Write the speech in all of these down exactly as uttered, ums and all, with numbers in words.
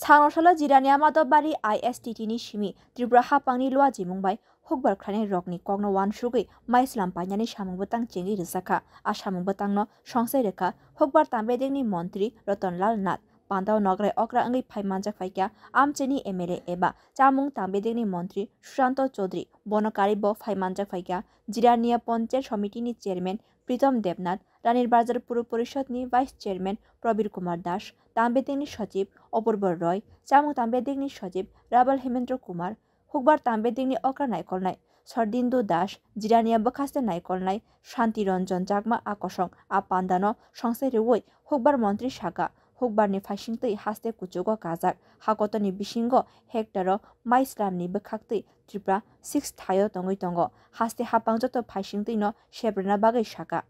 Changnosalo Jirania Madhobari I S T T ni simi Tripura hapangni luajimung bai hukbar khlainai rokni kokno uansugwi maislam painani samung bwtang chengwi rwjakha. A samung bwtangno songsai rwkha hukbar tambedengni montri Ratan Lal Nath, pandao nograi okra wngwi phai manjak phaikha amchaini M L A eba chamung tambedengni montri Sushanto Chaudhary, bono karwi bo phai manjak phaikha Jirania Ponchayat Somitini chairman Pritom Debnath, Ranir Bazar Puro Porishod ni Vice Chairman Prabir Kumar Das, Tambedengni Sochib Apurba Roy, Chamung Tambedengni Sochib Rabal Hemendra Kumar, Hukbar Tambedengni Okra Naikolnai Sardindu Das, Jirania Bwkhaste Naikolnai Shanti Ranjan Chakma a kosong a pandano songsai rwui Hukbar Montri saka, Hukbarni phaisingtwi haste kuchugo kajak, hakotoni bisingo hectare-o maislamni bwkhaktwi Tripura six thaio tongwi tongo, haste hapang joto phaisingtwino sebrwna bagwi saka.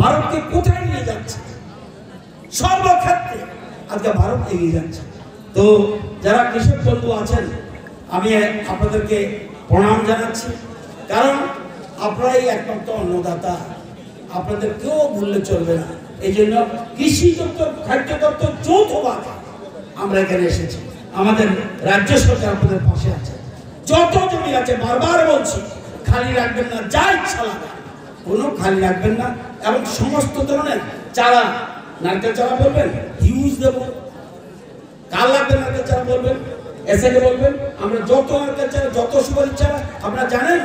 ভারতকে কোথায় নিয়ে যাচ্ছে, সর্বক্ষেত্রে আজকে ভারত এগিয়ে যাচ্ছে। তো যারা কৃষক বন্ধু আছেন, আমি আপনাদেরকে প্রণাম জানাচ্ছি, কারণ আপনারাই একমাত্র অন্নদাতা, আপনাদের কেউ ভুললে চলবে না। এই জন্য কৃষি দপ্তর, খাদ্য দপ্তর যৌথভাবে আমরা এখানে এসেছি। আমাদের রাজ্য সরকার আপনাদের পাশে আছে, যত জমি আছে, বারবার বলছি, খালি রাখবেন না, যা ইচ্ছা লাগান, কোনো খালি রাখবেন না। এবং সমস্ত ধরনের চারা, নারকেল চারা বলবেন, হিউজ দেবো, কার লাগবে নারকেল চারা বলবেন, এসএকে বলবেন। আমরা যত নারকেল চারা, যত সুপারি চারা, আপনারা জানেন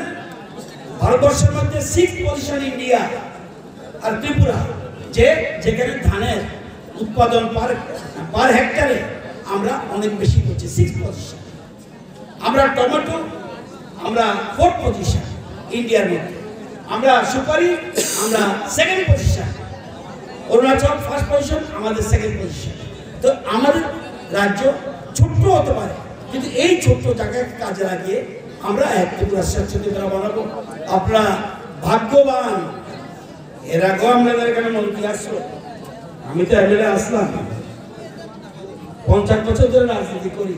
ভারতবর্ষের মধ্যে সিক্স পজিশন ইন্ডিয়া আর ত্রিপুরা, যে যেখানে ধানের উৎপাদন পার পার হেক্টরে আমরা অনেক বেশি করছি, সিক্স পজিশন। আমরা টমেটো আমরা ফোর্থ পজিশন ইন্ডিয়ার মধ্যে, আমরা সুপারি আমরা second position, Arunachal first position, আমাদের সেকেন্ড পজিশন। তো আমাদের রাজ্য ছোট্ট হতে পারে, কিন্তু এই ছোট্ট জায়গাকে কাজে লাগিয়ে আমরা এক ত্রিপুরা স্বচ্ছ ত্রিপুরা বানাবো। আপনারা ভাগ্যবান, এর আগেও আপনাদের এখানে মন্ত্রী আসলো, আমি তো এমএলএ আসলাম, পঞ্চাশ বছর ধরে রাজনীতি করি।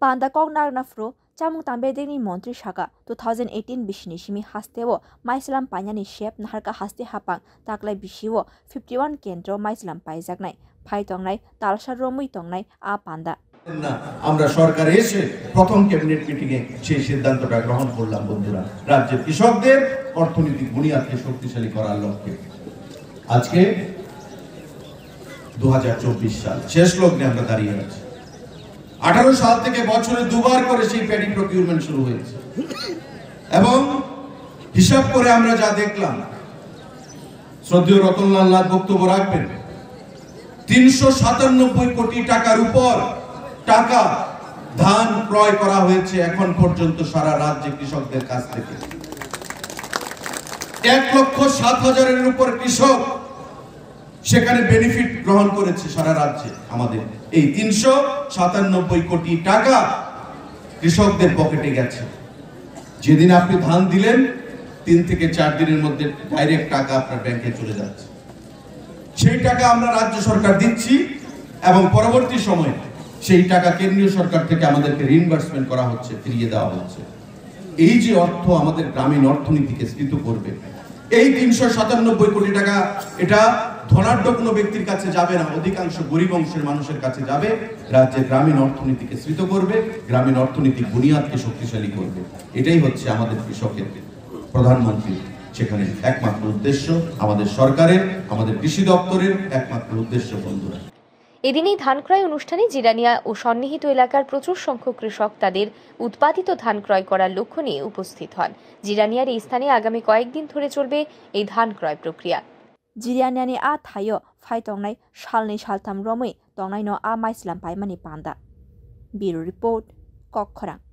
Panda kok narwkna phuru chamung tambedengni montri saka, two thousand eighteen bisini simi hasteo maislam painani sep naharkha haste hapang taklai bisio fifty one kendro maislam paijaknai phai tongnai talsa romwi tongnai a panda. না, আমরা সরকারে এসে প্রথম cabinet meeting এ সেই সিদ্ধান্তটা গ্রহণ করলাম। বন্ধুরা, রাজ্যের কৃষকদের অর্থনৈতিক বুনিয়াদকে শক্তিশালী করার লক্ষ্যে আজকে দু হাজার চব্বিশ সাল শেষ লগ্নে আমরা দাঁড়িয়ে আছি। আঠারো সাল থেকে বছরে দুবার করে সেই প্যাডি প্রকিউরমেন্ট শুরু হয়েছে এবং হিসাব করে আমরা যা দেখলাম, শ্রদ্ধেয় রতনলাল নাথ বক্তব্য রাখবেন, তিনশো সাতানব্বই কোটি টাকার উপর টাকা ধান ক্রয় করা হয়েছে এখন পর্যন্ত সারা রাজ্যে কৃষকদের কাছ থেকে। এক লক্ষ সাত হাজারের উপর কৃষক সেখানে বেনিফিট গ্রহণ করেছে সারা রাজ্যে। আমাদের এই তিনশো সাতানব্বই কোটি টাকা কৃষকদের পকেটে গেছে। যেদিন আপনি ধান দিলেন, তিন থেকে চার দিনের মধ্যে ডাইরেক্ট টাকা আপনার ব্যাংকে চলে যাচ্ছে। সেই টাকা আমরা রাজ্য সরকার দিচ্ছি এবং পরবর্তী সময়ে সেই টাকা কেন্দ্রীয় সরকার থেকে আমাদেরকে রিইম্বার্সমেন্ট করা হচ্ছে, ফিরিয়ে দেওয়া হচ্ছে। এই যে অর্থ আমাদের গ্রামীণ অর্থনীতিকে স্ফীত করবে, এই তিনশো সাতানব্বই কোটি টাকা এটা ধনাঢ্য কোনো ব্যক্তির কাছে যাবে না, অধিকাংশ গরিব অংশের মানুষের কাছে যাবে, রাজ্যের গ্রামীণ অর্থনীতিকে স্ফীত করবে, গ্রামীণ অর্থনৈতিক বুনিয়াদকে শক্তিশালী করবে। এটাই হচ্ছে আমাদের কৃষকের, প্রধানমন্ত্রীর সেখানে একমাত্র উদ্দেশ্য, আমাদের সরকারের, আমাদের কৃষি দপ্তরের একমাত্র উদ্দেশ্য। বন্ধুরা, এদিন এই ধান ক্রয় অনুষ্ঠানে জিরানিয়া ও সন্নিহিত এলাকার প্রচুর সংখ্যক কৃষক তাদের উৎপাদিত ধান ক্রয় করার লক্ষ্য নিয়ে উপস্থিত হন। জিরানিয়ার এই স্থানে আগামী কয়েকদিন ধরে চলবে এই ধান ক্রয় প্রক্রিয়া। Jiraniani a thaio phai tongnai salni saltham romwi tongnaino a maislam paimani panda. Bureau Report, Kokkhorang.